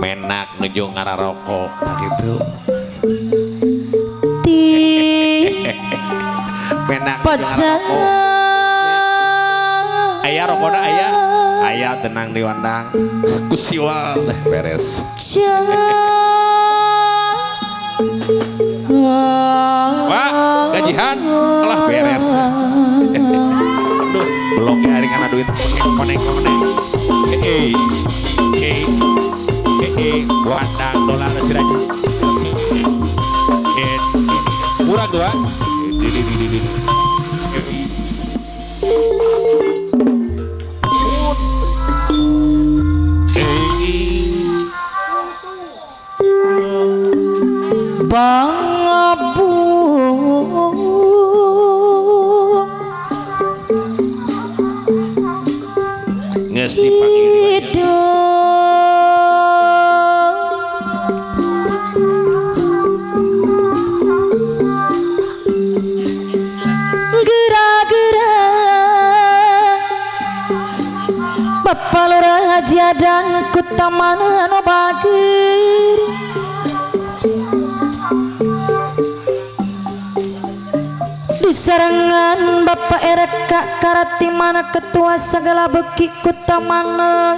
Menak nuju ngararokok tak gitu. Ti menak nuju ngararokok. Aya rokona aya. Aya tenang diwandang. Kusiwal beres. Wah, gajihan alah beres. Aduh, belum ya hari karena duit konek konek. Wandang dolar siraja. Kurang dua. Bang Abu geus dipanggil gera-gera Bapak Lurah Haji Adan Kutamana anu bageur disarengan Bapak Ereka Karatimana ketua segala beki Kutamana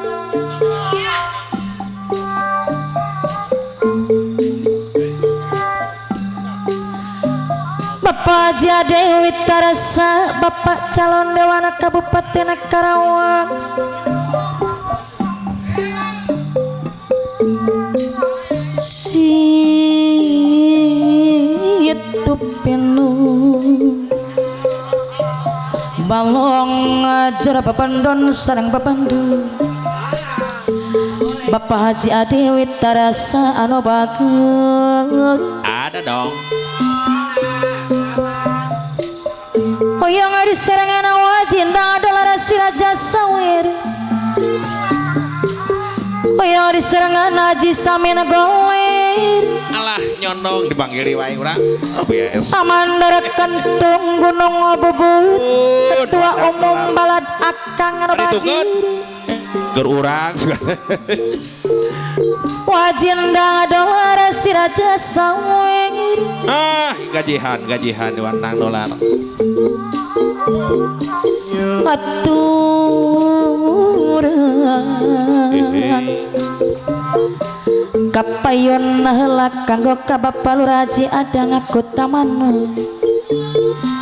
Bapak Haji Ade Witarasa Bapak calon Dewan Kabupaten Karawang situ pinu balong ajar babandon sareng babandu Bapak Haji Ade Witarasa anu bageur ada dong. Hoyong ari sarengan wajin dang dolar siraja sawir hoyong ari sarengan Haji Samina Golir alah nyondong dipanggil wae urang. Oh, biasa. Amandara Kentung Gunung Bubut Ketua Umum Balad Akang anu bageur ger urang wajin dang dolar siraja sawir ah gajihan gajihan diwandang dolar aturan kapayon heula kanggo ka Bapak Lurah Haji Adang Kutamana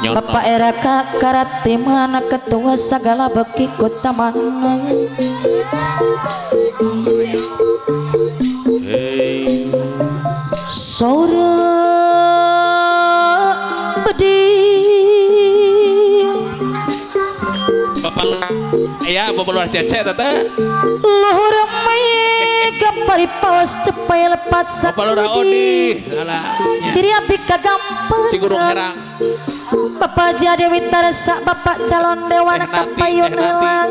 Bapak Eraka Karatimana ketua segala beki Kutamana sore bedil Bapak ya Bapak Lurah Cece teteh luhur mega paripaos cepaya lepat Bapak Lurah Odi alah diri abdi kagampang Cigurung herang Bapak Haji Ade Witarsa Bapak calon Dewan Kapayun heula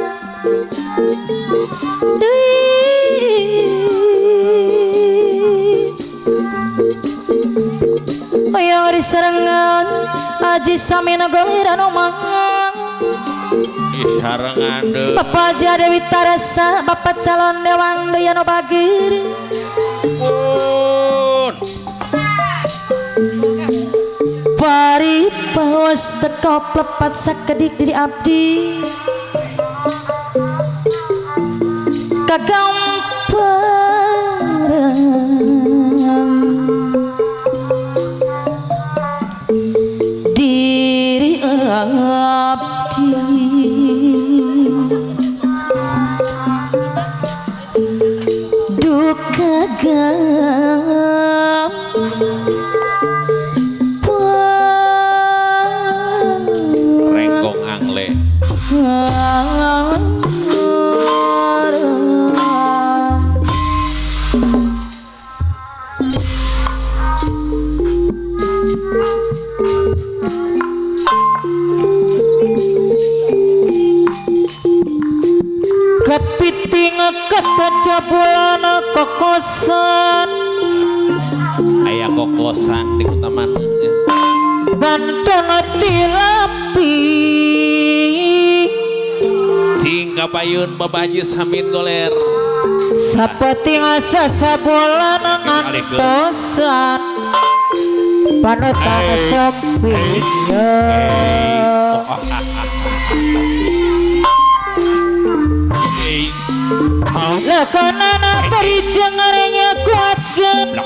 hoyong diserengan Haji Samina Golir anu mangang disarengan deui Bapak Haji Ade Witarsa Bapak calon Dewan deui anu bageur pun pari paos teko plepat sakedik diri abdi kagamparan diri abdi duka gamparan Meja bulan kokosan. Aya kokosan di Kutaman. Banten tilampi. Cing kapayun Bapak Haji Samin goler. Sapeting asa sabulan ngantosan. Panutan sopi. Lakonana perijengarnya kuatkan.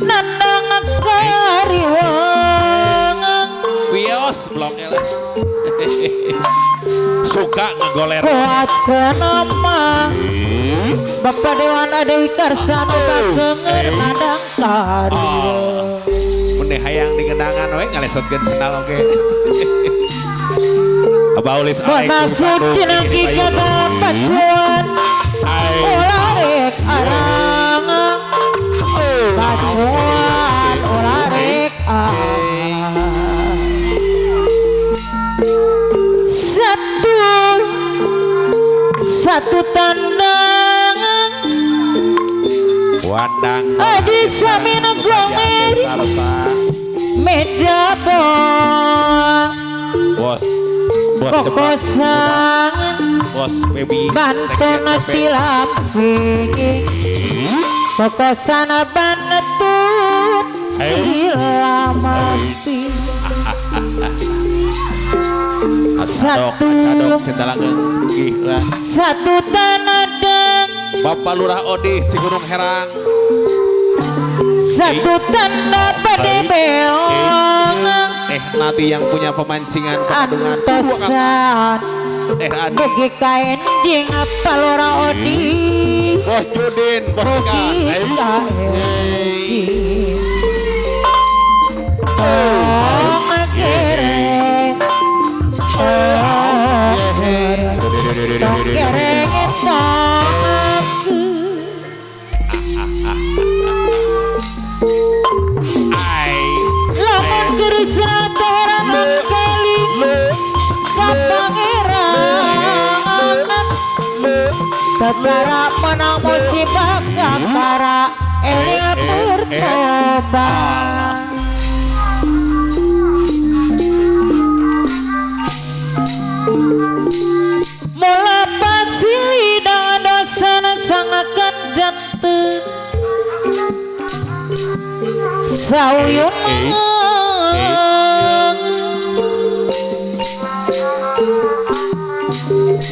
Nandang kariwang. Wios bloknya lah. Suka ngegoler. Kuatkan nama Bapak Dewan Adewi Karsano bageng nandang kariwang. Mun hayang digendangan we ngalesotkeun sendal oge. Abah ulis arek maksud tinangki kana pacuan. Ulah rek arang. Pacuan ulah rek arang. Satu tandang. Wandang Aji Samin Gomer. Meja bola. Bos kokosan. Bos baby. Banten tilampi. Kokosan Banten tilampi. Satu tanadang. Bapak Lurah Odih Cigunung Herang. Satu tanda pada beong. Nanti yang punya pemancingan kandungan antosan. Adi. Bagi kain jing apa Lurah Odih. Bos Judin, Bos Ika. Tong gereng. Tong gereng tong. Lamun geus teheran kali ka pangeran. Secara menang musibah kakara eling bertobat. Mula pasili dosana sangakan jantung sauyun.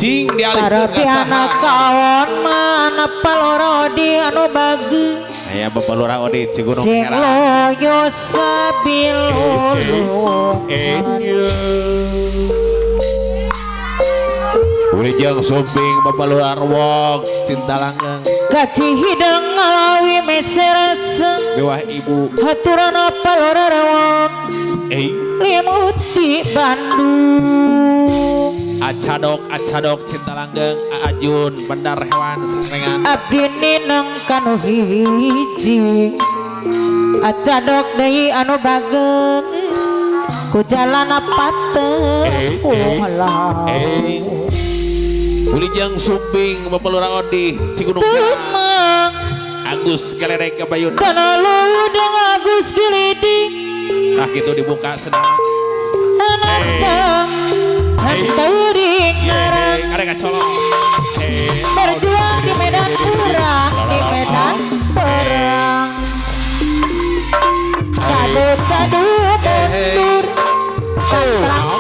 Cing dialihkeun ka saha? Kawan mana Palora Odi anu bagi. Aya Bapak Lurah Odi Cigunung sing Herang. Loyo sabilulu. Wilujeng Sumping Bapak Lurah Rewog Cinta Langgeng. Kaci hideng ngalawi meseraseng. Bewah ibu. Haturan Palora Rewog. Limuti Bandung. Acadok acadok Cinta Langgeng Aajun Bandar Hewan Sarengan. Abdi nineng kanu hiji. Acadok deui anu bageng. Ku jalana pateng kumalah. Wilujeng Sumping Bapak Lurah Odih Cigunung Herang. Agus Geledek Kabayun. Kana ludeng Agus Geledek. Nah gitu dibuka sedang. Berjuang di medan perang, di medan perang. Cadu-cadu mundur,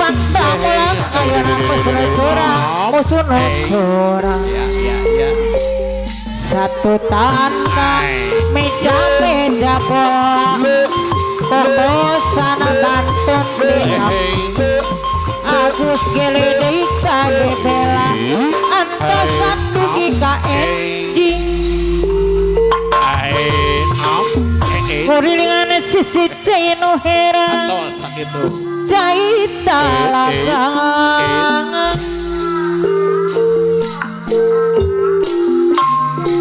pantang pulang, ayeuna musuh curang, musuh curang. Satu tanda meja-meja bola, kokosan Banten di Agus Geledek bela antosan dugi ka enjing. Kurilingan sisi cai nu herang. Cai talagang.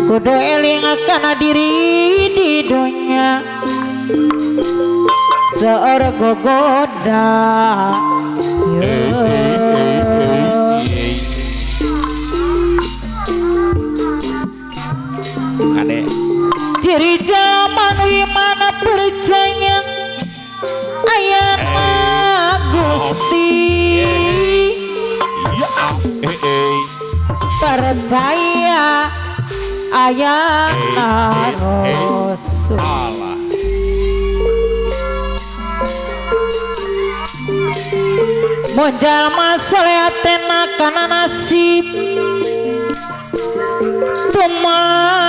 Kudu eling kana diri di dunya. Seueur gogoda. Kade. Ciri zaman wimana percaya ayana Gusti. Percaya ayana Rasul. Allah. Mun jalma soleh tena kana nasib tumarima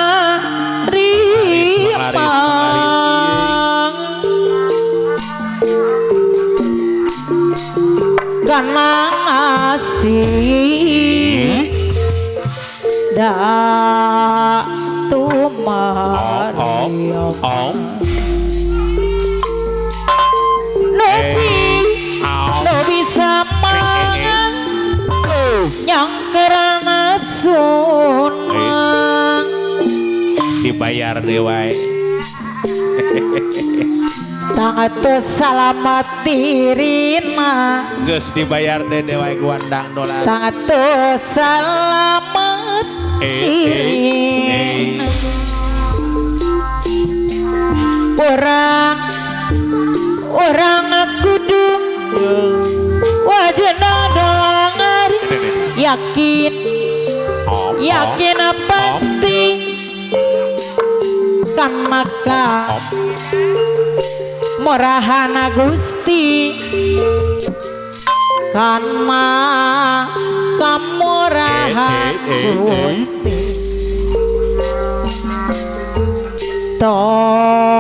kana nasib da tumarima no bisa mangan nyangker nafsu dibayar deh wae. Tangan salamat dirina geus dibayar deh wae guandang dolar. Tangan salamat dirina orang kudu wajah doangan yakin yakin pasti kan maka morahana Gusti kan maka morahan Gusti tong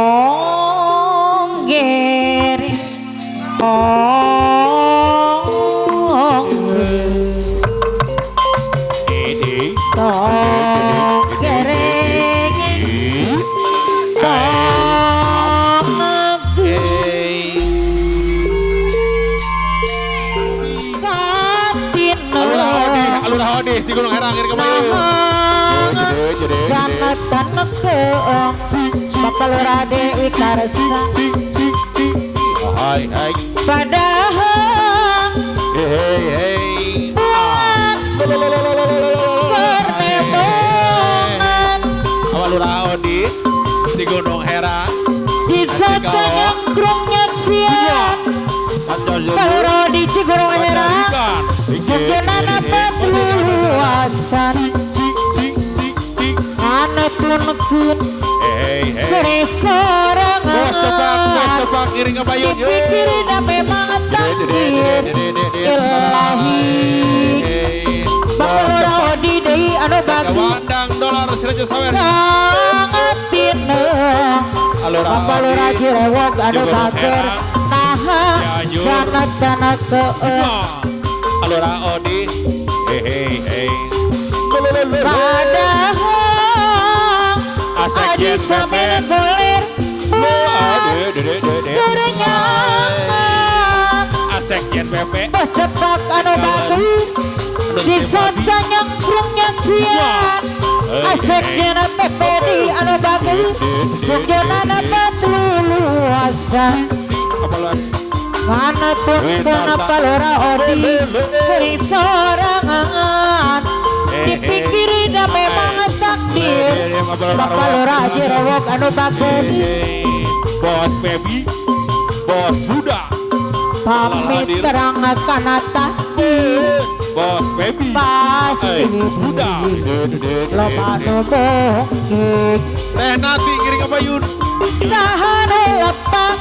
gering tong tong gereng tong Alurah Odi Cigunung Herang ngiring kemayu. Jangan keong Bapak Lurah Dewi Karsa hai hai padahal hei hei buat kernebongan awal Lurah Odi Cigunung Herang Cisata nyangkrung nyaksian Bapak Lurah Odi Cigunung Herang mungkin luasan anak pun beri sorangan dipikir dah memang takdir ilahi Bapak Lurah Odi deui anu bagus wandang dolar seratus sawer kangatina Bapak Lurah Cirewog anu bager naha jangan keun Alurah Odi hei hei padahal adi sampe goler kerenyangan asek yen pepe bos cepak anu bagus cisota nyangkrung nyaksian asek yen pepe di anu bagus jogjonana patluasan mana pun kenapa Lurah Odi beri sorangan dipikir dah memang takdir Bapak Lurah Cirewog anu bagus Bos Pebi Bos Buddha pamit terang kana takdir Bos Pebi pasti Buddha loba nu bohong Teh Nati ngiring ka payun saha nu lepak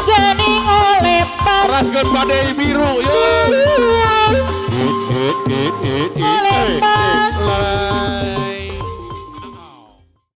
geuning olepak raskeun badai biru ye.